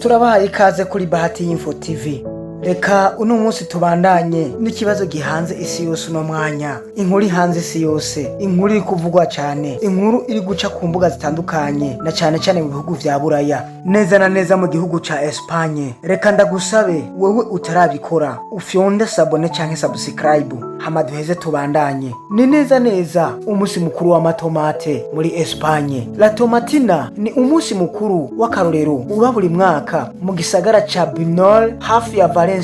Turabahaye ikaze kuri Bahati Info TV. Reka uno munsi tubandanye n'ikibazo gihanze isi yose uno mwanya, inkuru ihanze isi yose, inkuru iri kuvugwa cyane, inkuru iri guca ku mbuga zitandukanye, na cyane cyane mu bihugu vya Buraya, neza na neza mu gihugu ca Espagne. Reka ndagusabe wewe utarabikora, ufyonde s'abonner canke subscribe, hama duheze tubandanye. Ni neza neza umunsi mukuru w'amatomate muri Espagne. La Tomatina ni umunsi mukuru w'akarorero uba buri mwaka mu gisagara ca Buñol, hafi ya Valencia,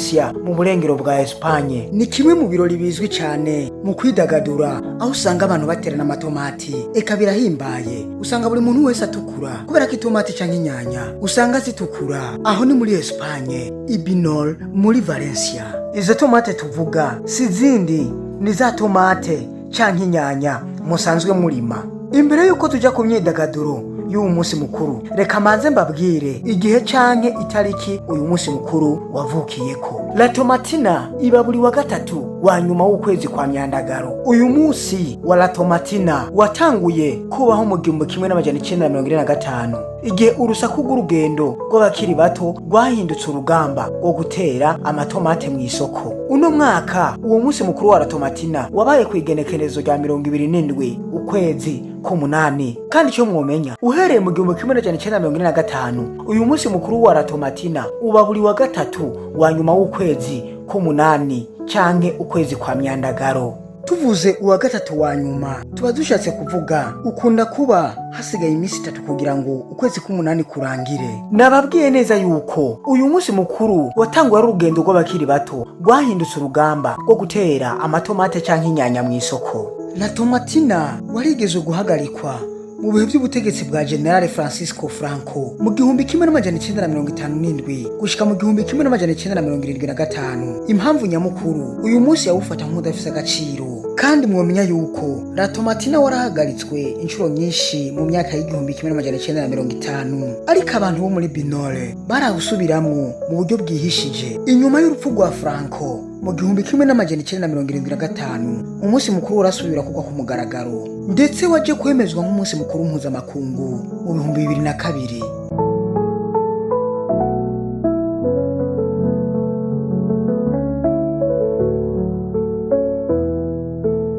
mu burengero bwa Espagne. Ni kimwe mu birori bizwi cyane mu kwidagadura, aho usanga abantu baterana amatomati. Eka birahimbaye, usanga buri muntu wese atukura kubera ko itomati canke inyanya usanga zitukura. Aho ni muri Espagne, i Buñol muri Valencia. Izo tomate tuvuga si zindi, ni za tomate canke inyanya musanzwe murima. Imbere y'uko tuja ku myidagaduro y'uwu munsi mukuru, reka manze mbabwire igihe canke itariki uyu munsi mukuru wavukiyeko. La Tomatina iba buri wa gatatu wa nyuma w'ukwezi kwa Myandagaro. Uyu munsi wa La Tomatina watanguye kubaho mu 1945, igihe urusaku rw'urugendo rw'abakiri bato rwahindutse urugamba rwo gutera amatomate mu isoko. Uno mwaka uwo munsi mukuru wa La Tomatina wabaye ku igenekerezo rya 27 ukwezi k'umunani. Kandi icyo mwomenya, uhereye mu 1945, uyu munsi mukuru wa La Tomatina uba buri wa gatatu wa nyuma w'ukwezi k'umunani canke ukwezi kwa Myandagaro. Tuvuze uwa gatatu wa nyuma, tuba dushatse kuvuga ukunda kuba hasigaye iminsi 3 kugira ngo ukwezi k'umunani kurangire. Nababwiye neza yuko uyu munsi mukuru watanguwe ari urugendo rw'abakiri bato rwahindutse urugamba rwo gutera amatomate canke inyanya mu isoko. La Tomatina warigeze guhagarikwa mu bihe by'ubutegetsi bwa General Francisco Franco mu 1957 gushika mu 1975. Impamvu nyamukuru, uyu munsi yawufata nk'udafise agaciro. Kandi mwomenya yuko La Tomatina warahagaritswe inshuro nyinshi mu myaka y'1950, ariko abantu bo muri Buñol barawusubiramwo mu buryo bwihishije inyuma y'urupfu rwa Franco mu 1975. Umunsi mukuru urasubira kugwa ku mugaragaro, ndetse waje kwemezwa nk'umunsi mukuru mpuzamakungu mu 2002.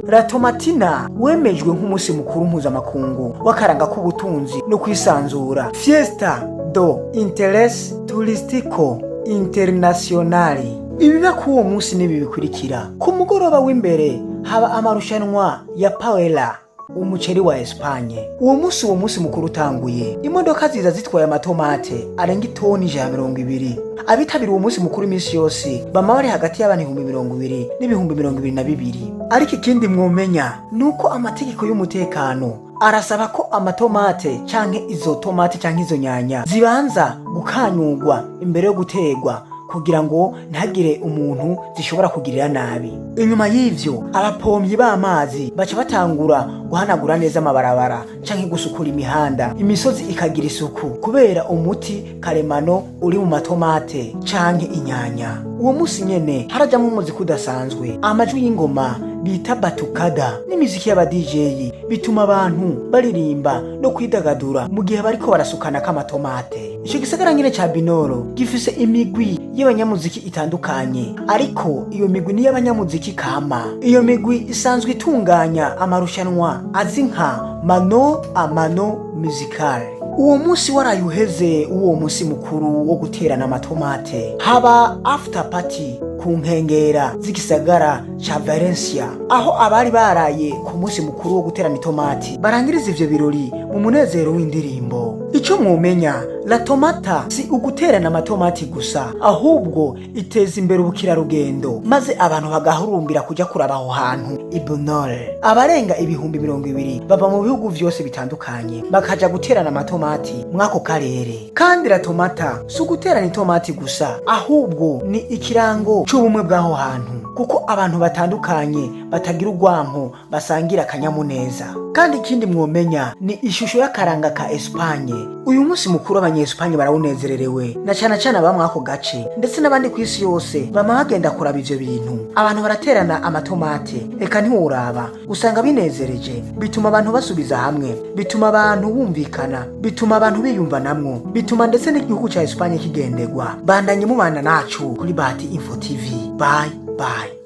La Tomatina wemejwe nk'umunsi mukuru mpuzamakungu w'akaranga k'ubutunzi no kwisanzura, Fiesta de Interés Turístico Internacional. Ibiba kuri uwo munsi n'ibi bikurikira: ku mugoroba w'imbere haba amarushanwa ya paella, umuceri wa Espagne. Uwo munsi mukuru utanguye, imodoka ziza zitwaye amatomate arenga itoni 120. Abitabira uwo munsi mukuru iminsi yose bama bari hagati y'abantu 20,000 n'ibihumbi 22. Ariko ikindi mwomenya ni uko amategeko y'umutekano arasaba ko amatomate canke izo tomate canke izo nyanya zibanza gukanyurwa imbere yo guterwa, kugira ngo ntihagire umuntu zishobora kugirira nabi. Inyuma y'ivyo, abapomyi b'amazi baca batangura guhanagura neza amabarabara canke gusukura imihanda, imisozi ikagira isuku kubera umuti karemano uri mu matomate canke inyanya. Uwo musi nyene harajamwo umuziki udasanzwe, amajwi y'ingoma bita batucada n'imiziki y'aba DJ, bituma abantu baririmba no kwidagadura mu gihe bariko barasukanako amatomate. Ico gisagara nyene ca Buñol gifise imigwi y'abanyamuziki itandukanye, ariko iyo migwi ni y'abanyamuziki kama. Iyo migwi isanzwe itunganya amarushanwa azi nka mano a mano musical. Uwo munsi waraye uheze, uwo munsi mukuru wo guterana amatomate, haba after party ku nkengera z'igisagara ca Valencia, aho abari baraye ku munsi mukuru wo guterana itomati barangiriza ivyo birori mu munezero w'indirimbo. Icyo mwomenya, La Tomata si uguterana amatomati gusa, ahubwo iteza imbere ubukerarugendo, maze abantu bagahurumbira kujya kuraba aho hantu i Buñol. Abarenga 20,000 bava mu bihugu vyose bitandukanye bakaja guterana amatomati mw'ako karere. Kandi La Tomata si uguterana itomati gusa, ahubwo ni ikirango c'ubumwe bw'aho hantu. Kuko abantu batandukanye batagira urwanko, basangira akanyamuneza. Kandi ikindi mwomenya ni ishusho y'akaranga ka Espanye. Uyu munsi mukuru Abanyespanye barawunezererewe, na cane cane abamwe ako gace, ndetse n'abandi ku isi yose bama bagenda kuraba ivyo bintu. Abantu baraterana amatomate, eka ntiworaba, usanga binezereje. Bituma abantu basubiza hamwe, bituma abantu bumvikana, bituma abantu biyumvanamwo, bituma ndetse n'igihugu ca Espanye kigenderwa. Bandanye mubana nacu kuri Bahati Info TV. Bye bye.